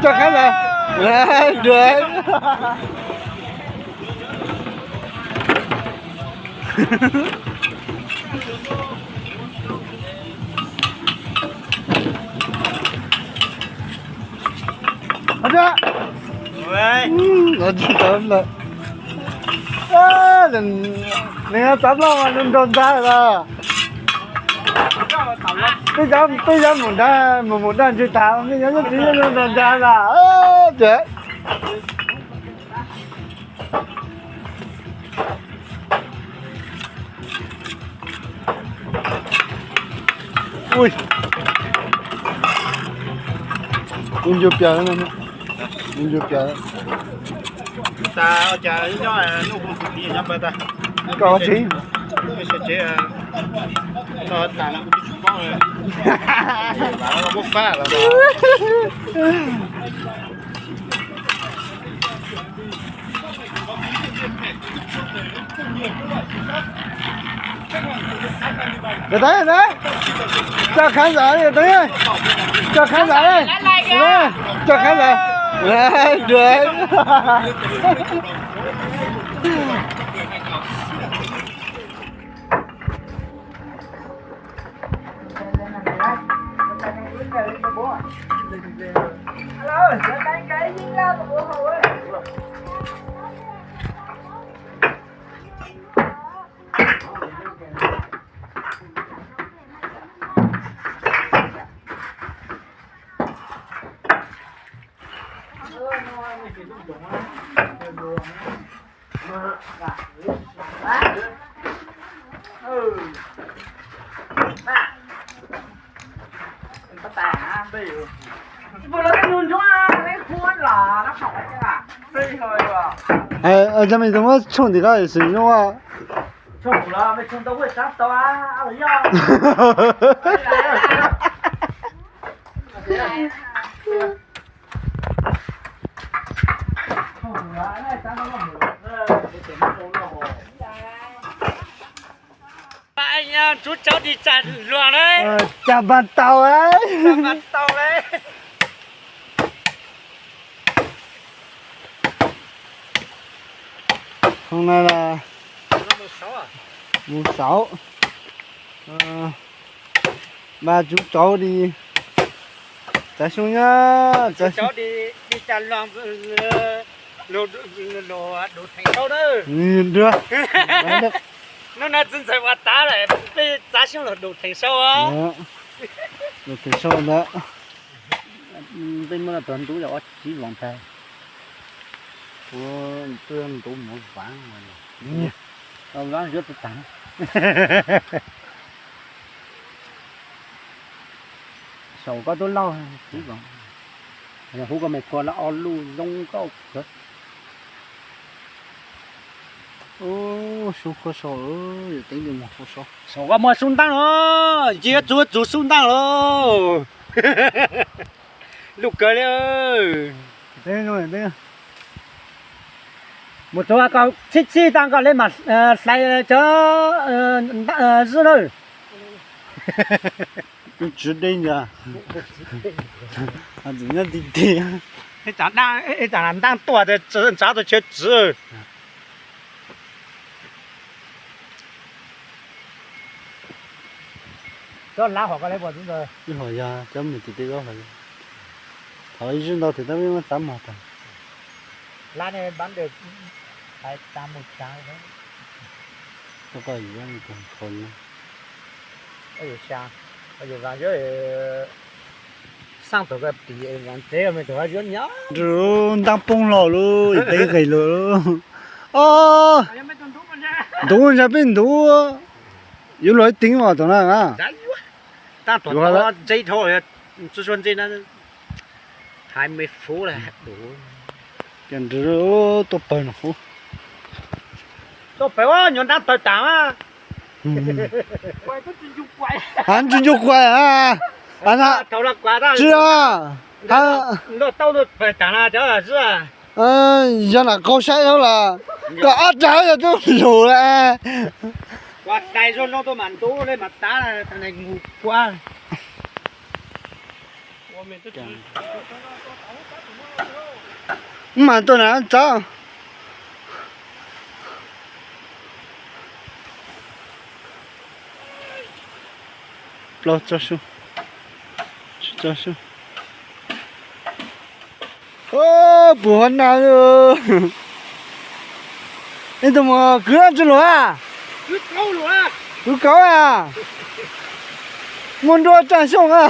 Cho khán giả. Đấy, đuổi. Ua tsaug. Ua tsaug ntau. Nws txav loj mas nws nrog ntag los. Twb yog mus dag, mus mus dag ntsws tas, twb yog nyob txiv nrog ntag los. Tsev. Ui, ua ncua pias, ua ncua pias. Koj tsis. Để đấy, để đấy. Cho khán giả đi, để đấy. Cho khán giả đi. Để đấy. Cho khán giả. Đấy, đấy. Ê, ê, cho mày tao muab tshooj tim ko xwm nyuaj. Ntsuv tsauv tis tsam luag na. Tsam npas tau, tsam npas tau le. Hôm nay là mùng sáu. Ba chú cháu đi tái sung nhá. Cháu đi, đi chăn lon, lột, lột đủ thành sâu đó. Được. Hnub no txiv ntxawm ua tav lawm, peb txav xyoob los đủ thành sâu á. Đủ thành sâu đó. Peb muab los txog ntub yog ob tsib voos tag. Kuv twb ntub mus vav, vav yuav tau tag. Saum koj tub lauj, tsib voos. Hu koj me khua los ob lub zoo nkauj kawg. Ub, sub khuab sau, yawm Teeb li mus khuab sau. Saum koj muaj sub ntaab no, cia txug txug sub ntaab lauj. Luj kawg li. Mus txug koj txhib txhib tag koj le mas hlais cov zib lawm. Tus tswv dej ntag. Nyob ti ti. Ib tsam ntaab tuaj, ntshav tau chaw tswv. Cov lab hom ko le puas tub ntawd? Ib hom yog cov me tim tej zaub hom. Thov ib zib ntau tim tab peb muab txav mog tag. Lab ne bab ntawd hais tag mus tag. Koj yuav tus qhov yuav. Xaaj thaum koj tim es ntev me thaum yuav nyob. Nrug ntaab poob los lub, teeb qis lug. Os, ntuv ntsa peb ntuv. Yuav luag ib teev os thaum na. Tab tom ntse dhau, tsi sua ntse na. Hais me fuv la. Ces nrug tuaj pawg no. Tuaj pawg nyuam ntaab tawg tas mas. Ha, ntsis ncu kuais a. Tsis a. Loj tau pawg tas na cov xwb. Yog nam qau saib dhau las, kom ob rag yog tub lug la. Kua dai zog no tuaj mas ntub le mas tav mus kua. Mas tuaj na txav. Plaub tsob sub, tsib tsob sub. Puas huab naj. Ib tug mus kwv tsi lus a? Kwv kauv a? Muaj nruab tsaaj xyooj a?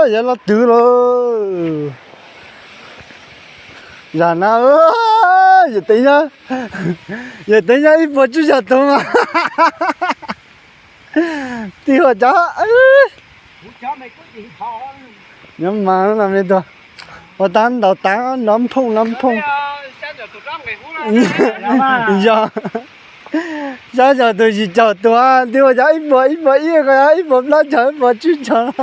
Yog los twv lauj. Zam na, yawm teev nyob, yawm teev nyob ib puas tsib caug tug mas. Tig ua cov, nyob mas no me tug, ua tab ntaus tav nov phooj nov phooj. Yog, xya caum tug yim caum tug, tig ua cov ib puas ib puas ib ko, ib puas plaub caug ib puas tsib caug.